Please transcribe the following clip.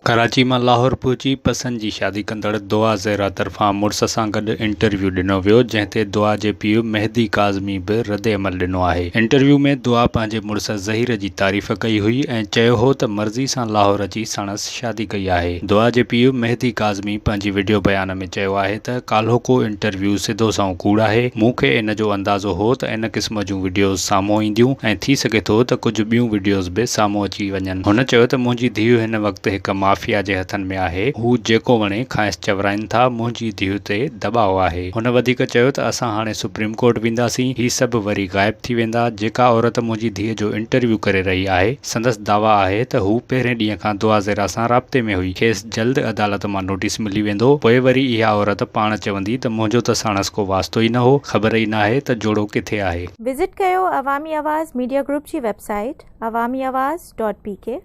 ڪراچي مان لاهور پهچي پسند جي شادي ڪندڙ دعا زهرا طرفان مڙس سان گڏ انٽرويو ڏنو ويو جنهن تي دعا جي پيء مهدي ڪاظمي به ردعمل ڏنو آهي. انٽرويو ۾ دعا پنهنجي مڙس ظهير جي تعريف ڪئي هئي ۽ چيو هو ته مرضي سان لاهور اچي ساڻس شادي ڪئي آهي. دعا جي پيء مهدي ڪاظمي پنهنجي وڊيو بيان ۾ چيو آهي ته ڪالهوڪو انٽرويو سڌو سنئون ڪوڙ آهي، مون کي ان جو اندازو هو ته ان قسم جون وڊيوز سامهون اينديون ۽ ٿي سگهي ٿو ته ڪجهه ٻيون وڊيوز به سامهون اچي وڃن. هن چيو ته منهنجي ڌيء هن وقت هڪ مافيا جي هٿن ۾ آهي، هو جيڪو وڻي کانئس چورائين ٿا، منهنجي ڌيء تي دٻاء آهي. هن وڌيڪ چيو ته اسان هاڻي سپريم ڪورٽ وينداسين، هي سڀ وري غائب ٿي ويندا، جيڪا عورت منهنجي ڌيء جو انٽرويو ڪري رهي آهي، سندس دعويٰ آهي ته هو پهرين ڏينهن کان دعا زهرا سان رابطي ۾ هئي، کيس جلد عدالت مان نوٽيس ملي ويندو، پوء وري اها عورت پاڻ چوندي ته منهنجو ته ساڻس ڪو واسطو ئي نه هو، خبر ئي ناهي ته جوڙو ڪٿي آهي. وزٽ ڪيو عوامي آواز ميڊيا گروپ جي website Awami Awaz dot P K.